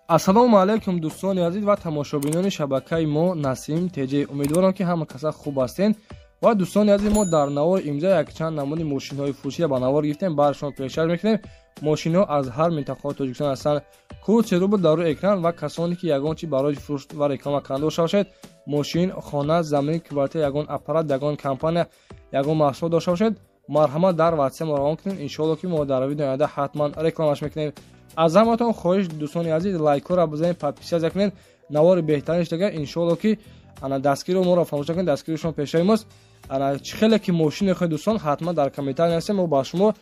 Ассалому алайкум дӯстони азиз ва тамошобинони шабакаи мо Насим ТЖ. Умедворам ки ҳама каса хуб ҳастед. Ва дӯстони азиз, мо дар навори имза якчанд намуди мошинҳои фурӯширо ба навор гирифтем, бар шумо пешкаш мекунем. Мошинҳо аз ҳар минтақаи Тоҷикистон ҳастанд. Курси рубл дар рӯи экран ва касоне ки ягон чи барои фурӯш ва реклама кардан дошта бошед, мошин, хона, замин, квартира, ягон аппарат, ягон компания, ягон маҳсулот дошта бошед, марҳамат дар WhatsApp мо равон кунед. Иншоалло ки мо дар видеои оянда ҳатман рекламаш мекунем. Аз ҳаматон хоҳиш дӯстони азиз, лайкҳоро бизанед, подписаться кунед, навори беҳтарин шудага. Иншоалло ки ана дастгиро моро фаромӯш накунед, дастгири шумо пешаи мост. Ана чӣ хеле ки мошин мехоҳед дӯстон, ҳатман дар комментария нависед, мо ба шумо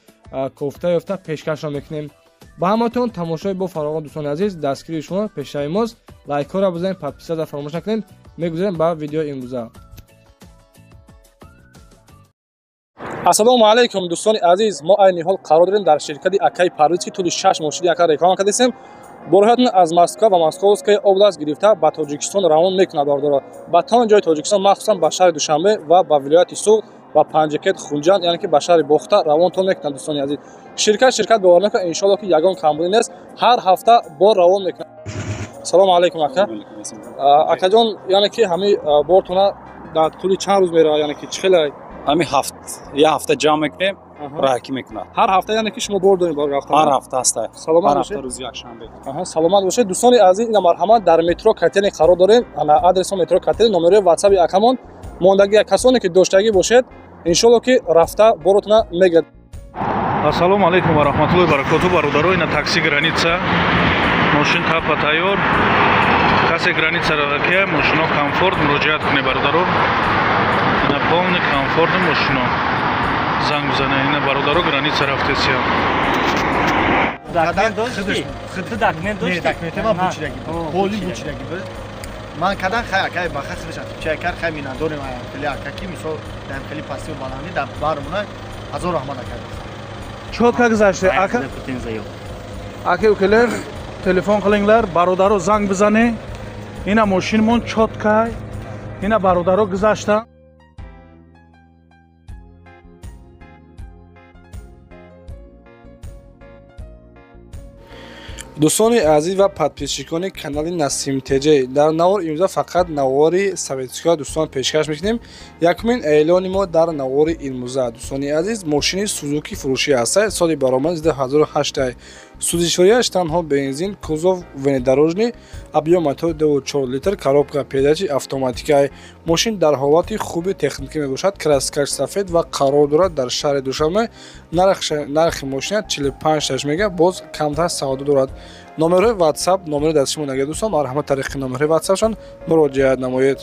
кофта ёфта пешкашро мекунем. Ба ҳаматон тамошои бо фароғон дӯстони азиз, дастгири шумо пешаи мост. Лайкҳоро бизанед, подписаться фаромӯш накунед. Мегузарем ба видеои имрӯза. Ассалому алайкум дӯстони азиз, мо айни ҳол қарор дорем дар ширкати Акай Парвиз, ки тӯли 6 моҳ шуд ака реклама кардастем. Борҳоятон аз Москва ва Московская область гирифта ба Тоҷикистон равон мекунад бардора. Ба тамоми ҷои Тоҷикистон, махсусан ба шаҳри Душанбе ва ба вилояти Суғд, ба Панҷакент, Хунҷанд, яъне ки ба шаҳри Бохта равонтон мекунад дӯстони азиз. Ширкат бовар накунад, иншоалло ки ягон камбудӣ нест, ҳар ҳафта бор равон мекунад. Салому алайкум ака. Акаҷон, яъне ки ҳамин бортона дар тӯли чанд рӯз меравад, яъне ки чӣ хеле? Ҳамин ҳафт, як ҳафта ҷамъ мекунем, раҳакӣ мекунад. Ҳар ҳафта, яъне ки шумо бор доред бор рафтан? Ҳар ҳафта ҳаста. Саломат бошед. Ҳар ҳафта рӯзи якшанбе. Саломат бошед. Дӯстони азиз, ина марҳамат дар метро Котелни қарор дорем. Ана адреси метро Котелни, номери WhatsApp акамон мондагӣ, касоне ки доштагӣ бошед, иншоалло ки рафта боротона мегирад. Ассалому алайкум ва раҳматуллоҳи ва баракотуҳ. Бародаро, ина такси граница, мошин тапа тайёр. Касе граница равакия, мошино комфорт, муроҷиат кунед бародаро. Ина полный комфорт мошино. Занг бизанед, ина бародаро граница рафтесия. Документ дошти? Ту документ дошти? Не, документ ма бучидаги. Поли бучидаги буд. Ман кадан хай акай баха худаш чай кар хай минадорим хеле акаки мисол дар хеле пасти ва баландӣ дар бармона ҳазор раҳмат акай. Чотка гузашта ака. Ака укелер телефон қилингlar, бародаро занг бизанед. Ина мошинмон чоткай. Ина бародаро гузашта. Дӯстони азиз ва подписчикони канали Насим ТЖ, дар навор имрӯза фақат навори советскиҳо дӯстон пешкаш мекунем. Якумин эълони мо дар навори имрӯза дӯстони азиз, мошини Сузуки фурӯшӣ ҳаст. Соли баромад 2008. Сӯзишвориаш танҳо бензин, кузов внедорожный, объем мотор 2,4 литр, коробка передачи автоматика. Мошин дар ҳолати хуби техникӣ мебошад, краскаш сафед ва қарор дорад дар шаҳри Душанбе. Нархи мошина 45 таш мега, боз камтар савдо дорад. Номерҳои WhatsApp, номери дасти шумо нагиред дӯстон, марҳамат тариқи номерҳои WhatsApp-шон муроҷиат намоед.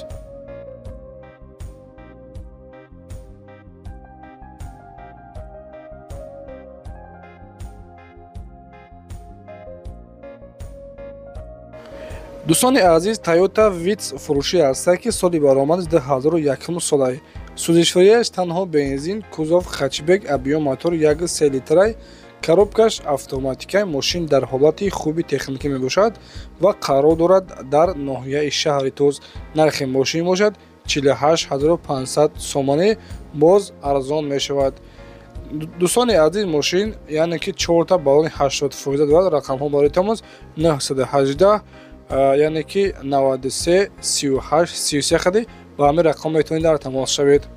Дӯстони азиз, Toyota Vitz фурӯшӣ ҳаст, ки соли баромад 2001 солай. Сӯзишвориаш танҳо бензин, кузов хэтчбек, объем мотор 1,3 литрай, коробкаш автоматикай. Мошин дар ҳолати хуби техникӣ мебошад ва қарор дорад дар ноҳияи шаҳри Тоз. Нархи мошин бошад 48500 сомонӣ, боз арзон мешавад. Дӯстони азиз, мошин яъне ки 4 баллони 80% дорад. Рақамҳо барои тамос 918, яъне ки 93 38 33 хади ба ҳамин рақам метавонед дар тамос шавед.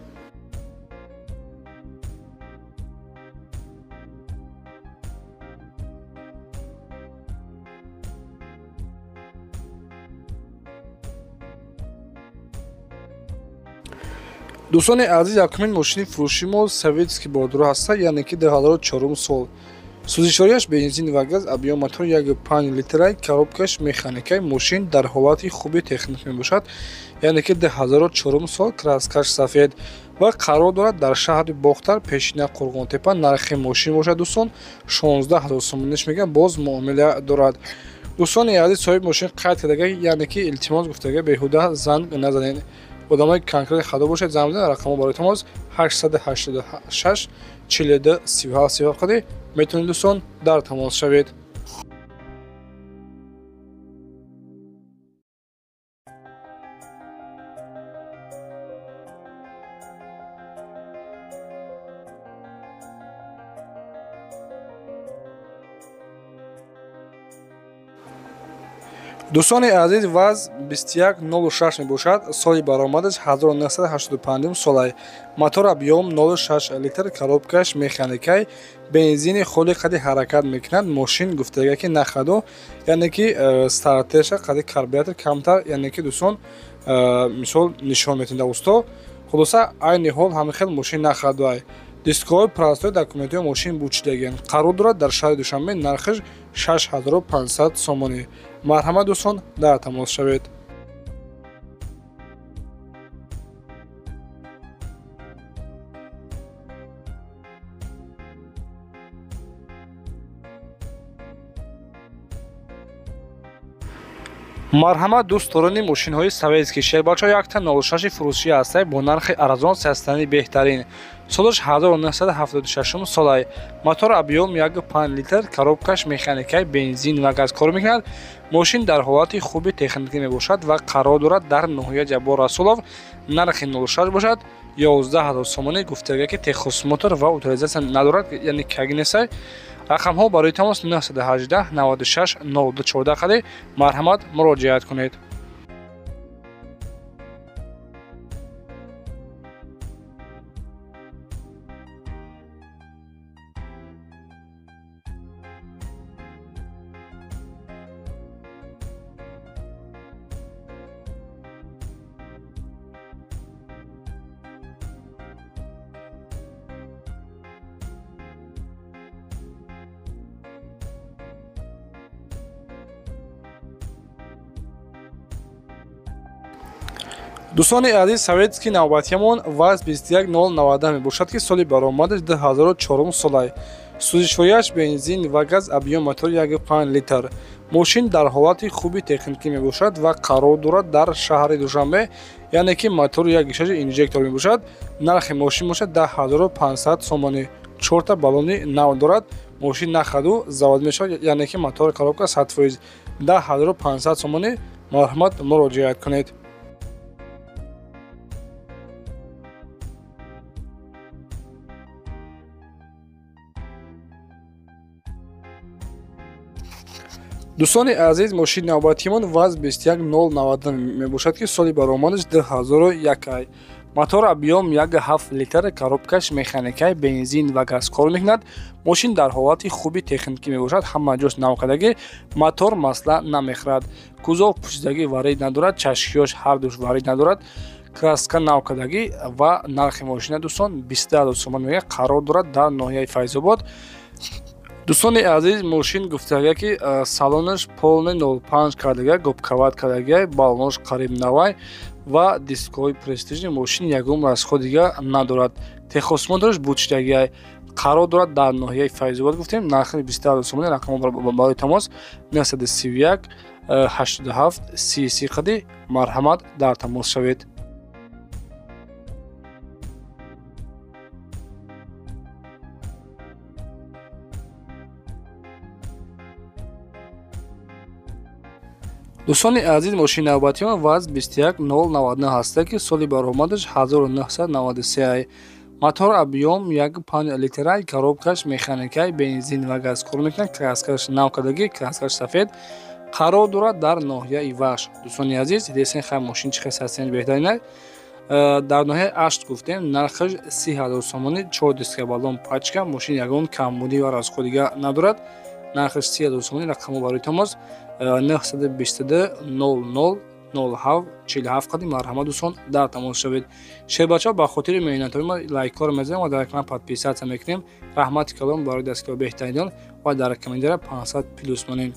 Дӯстони азиз, якумин мошини фурӯши мо советский бордоро ҳаста, яъне ки 2004 сол. Сӯзишвориаш бензин ва газ, объем мотор 1,5 литрай, коробкаш механикай. Мошин дар ҳолати хуби техникӣ мебошад, яъне ки 2004 сол, краскаш сафед ва қарор дорад дар шаҳри Бохтар, пешина Қурғонтепа. Нархи мошин бошад дӯстон 16000 сомониш мегӯянд, боз муомила дорад. Дӯстони азиз, соҳиби мошин қайд кардага, яъне ки илтимос гуфтага, беҳуда занг назанед. Одамои конкрет хадо бошед, занг бизанед. Рақамҳо барои тамос 886 42 37 37 қади метавонед дӯстон дар тамос шавед. Дӯстони азиз, ВАЗ 2106 мебошад. Соли баромадаш 1985 солай. Мотор объём 0,6 литр, коробкаш механикай, бензини холи қади ҳаракат мекунад. Мошин гуфтага ки нахаду, яъне ки стартерша қади карбюратор камтар, яъне ки дӯстон мисол нишон метиҳад усто. Хулоса айни ҳол ҳамин хел мошин нахаду ай. Дискҳои простой, документҳои мошин бучидагианд. Қарор дорад дар шаҳри Душанбе, нархаш 6500 сомонӣ. Марҳамат дӯстон, дар тамос шавед. Марҳамат дӯстдорони мошинҳои советский. Шербачо якта 06 фурӯшӣ ҳастай бо нархи арзон, састани беҳтарин. Солаш 1976 солай. Мотор объём 1,5 литр, коробкаш механикай, бензин ва газ кор мекунад. Мошин дар ҳолати хуби техникӣ мебошад ва қарор дорад дар ноҳияи Ҷаббор Расулов. Нархи 06 бошад 11000 сомонӣ. Гуфтага ки техосмотр ва утилизатсия надорад, яъне кагнесай. Рақамҳо барои тамос 918 96 02 14 қади. Марҳамат муроҷиат кунед. Дӯстони азиз, советский навбатиямон ВАЗ 21090 мебошад, ки соли баромадаш 2004 солай. Сӯзишвориаш бензин ва газ, объём мотор 1,5 литр. Мошин дар ҳолати хуби техникӣ мебошад ва қарор дорад дар шаҳри Душанбе, яъне ки мотори 1,6 инжектор мебошад. Нархи мошин бошад 10500 сомонӣ. 4та баллони нав дорад. Мошин нахаду завод мешавад, яъне ки мотор коробка 100%. 10500 сомонӣ. Марҳамат муроҷиат кунед. Дӯстони азиз, мошини навбатиамон ВАЗ 21090 мебошад, ки соли баромадаш 2001. Мотор объём 1,7 литр, коробкаш механикай, бензин ва газ кор мекунад. Мошин дар ҳолати хуби техникӣ мебошад, ҳама ҷош навкардагӣ, мотор масла намехӯрад. Кузов пӯшидагӣ варид надорад, чашкиёш ҳардуш варид надорад. Краска навкардагӣ ва нархи мошина дӯстон 20000 сомон мегӯяд. Қарор дорад дар ноҳияи Файзобод. Дӯстони азиз, мошин гуфтага ки салонаш полный 05 кардага, губкават кардага, баллонаш қариб навай ва дискҳои престижни. Мошин ягон расход дига надорад. Техосмотраш бучидагиай. Қарор дорад дар ноҳияи Файзобод. Гуфтем нархи 20000 сомонӣ. Рақамҳо барои тамос 931 87 33 қади. Марҳамат дар тамос шавед. Дӯстони азиз, мошини навбатиамон ВАЗ 21099 ҳаста, ки соли баромадаш 1993. Мотор объём 1,5 литрай, коробкаш механикай, бензин ва газ кор мекунад, краскаш навкардагӣ, краскаш сафед. Қарор дорад дар ноҳияи Вахш. Дӯстони азиз, десен хай мошин чӣ хел ҳастен беҳтарин. Дар ноҳияи Ашт гуфтем, нархаш 30000 сомонӣ, 4 диска баллон пачка. Мошин ягон камбудӣ ва расход дига надорад. Нархаш 30000 сомонӣ. Рақамҳо барои тамос 922 00 07 47 қади. Марҳамат дӯстон, дар тамос шавед. Шербачаҳо, ба хотири меҳнатҳои мо лайкҳоро мезанем ва дар канал подписатсия мекунем. Раҳмати калом барои дастгиҳои беҳтаринон ва дар комментария 500 плюс монем.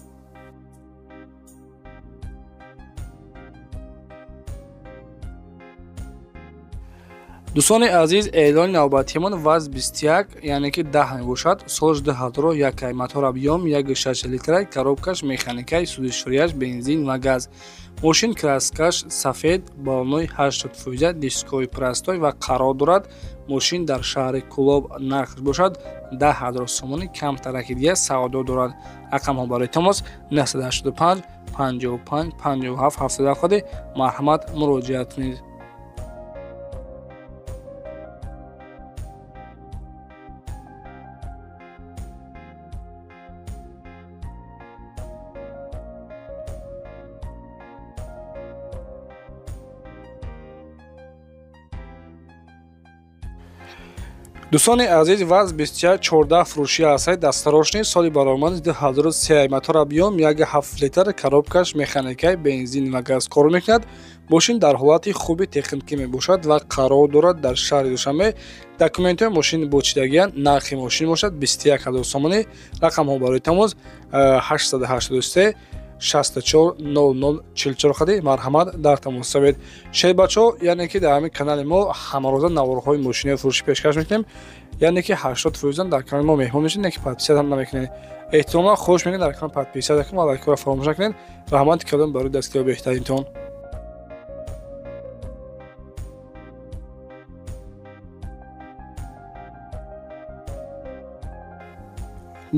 Дӯстони азиз, эълони навбатиамон ВАЗ 21, яъне ки 10 мебошад. Солаш 2001, мотор объём 1,6 литра, коробкаш механикай, сӯзишвориаш бензин ва газ. Мошин краскаш сафед, баллонои 80%, дискҳои простой ва қарор дорад. Мошин дар шаҳри Кулоб, нархаш бошад 10000 сомонӣ, камтараки дига савдо дорад. Рақамҳо барои тамос 985 55 57 77. Марҳамат муроҷиат кунед. Дӯстони азиз, ВАЗ 2114 фурӯшӣ ҳастад дастарошни соли баромади 2003. Мотор объём 1,7 литр, коробкаш механикаи, бензин ва газ кор мекунад. Мошин дар ҳолати хуби техникӣ мебошад ва қарор дорад дар шаҳри Душанбе. Документҳои мошин бочидагиянд. Нархи мошин бошад 21 ҳазор сомонӣ. Рақамҳо барои тамос 883 64 00 44 хади. Марҳамат, дар тамос шавед. Шербачаҳо, яъне ки дар ҳамин канали мо ҳамарӯза наворҳои мошинаи фурӯшӣ пешкаш мекунем, яъне ки 80% дар канали мо меҳмон мешавед, ки подписат ҳам намекунед. Эҳтимолан хоҳиш мекунед дар канал подписат кунед ва лайкҳоро фаромӯш накунед. Раҳмати калон барои дастгирии беҳтаринтон.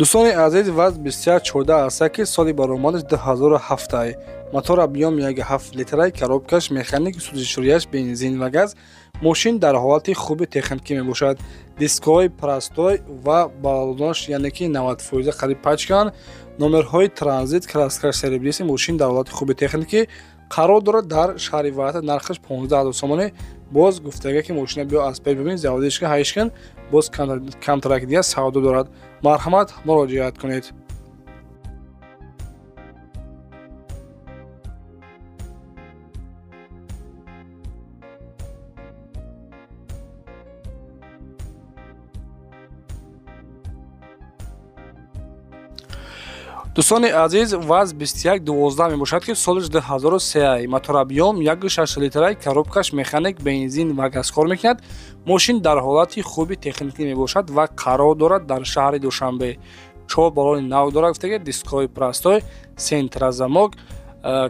Дӯстони азиз, ВАЗ 2114 аст ки соли баромадаш 2007. Мотор объём 1,7 литрай, коробкаш механик, сӯзишворияш бензин ва газ. Мошин дар ҳолати хуби техникӣ мебошад. Дискҳои простой ва баллонаш, яъне ки 90% қариб пачкан. Номерҳои транзит, краскаш серебристый. Мошин дар ҳолати хуби техникӣ қарор дорад дар шаҳри Ваҳдат. Нархаш 15 ҳазор сомонӣ. Боз гуфтага ки мошина биё аз пеш бибин, заводиш кун, ҳайш кун, боз камтарак дига савдо дорад. Марҳамат, муроҷиат кунед. Дӯстони азиз, ВАЗ 2112 мебошад ки солиш 2003. Мотор объём 1,6 литрай, коробкаш механик, бензин ва газ кор мекунад. Мошин дар ҳолати хуби техникӣ мебошад ва қарор дорад дар шаҳри Душанбе. 4 баллони нав дорад, гуфтага, дискҳои простой, центрозамок,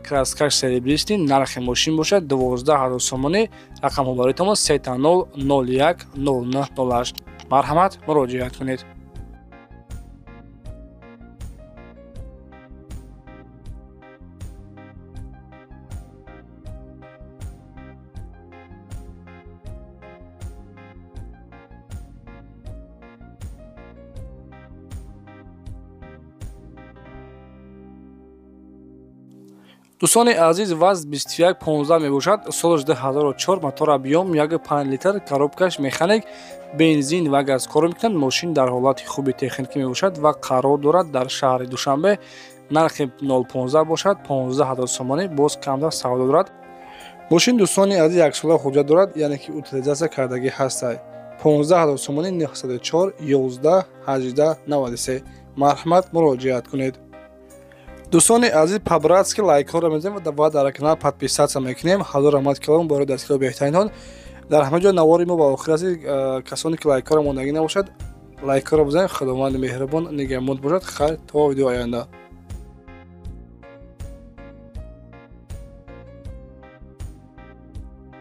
краскаш серебристый. Нархи мошин бошад 12 ҳазор сомонӣ. Рақамҳо барои тамос 30 01 09 08. Марҳамат, муроҷиат кунед. Дӯстони азиз, ВАЗ 2115 мебошад, солаш 2004, мотор объём 1,5 литр, коробкаш механик, бензин ва газ кор мекунад. Мошин дар ҳолати хуби техникӣ мебошад ва қарор дорад дар шаҳри Душанбе. Нархи 0,15 бошад 15 ҳазор сомонӣ, боз камтар савдо дорад. Мошин, дӯстони азиз, яксола ҳуҷҷат дорад, яъне ки утилизатсия кардагӣ ҳастад. 15 ҳазор сомонӣ. 904 11 18 93. Марҳамат, муроҷиат кунед. Дӯстони азиз, по-братски лайкҳоро мезанем ва дар канал подписаться мекунем. Ҳазор раҳмат калом барои дастгирии беҳтаринтон. Дар ҳама ҷо навори мо ба охир расид. Касоне ки лайкҳоро мондагӣ набошад, лайкҳоро бизанед. Худованди меҳрубон нигаҳбон бошад. Хайр, то видеои оянда.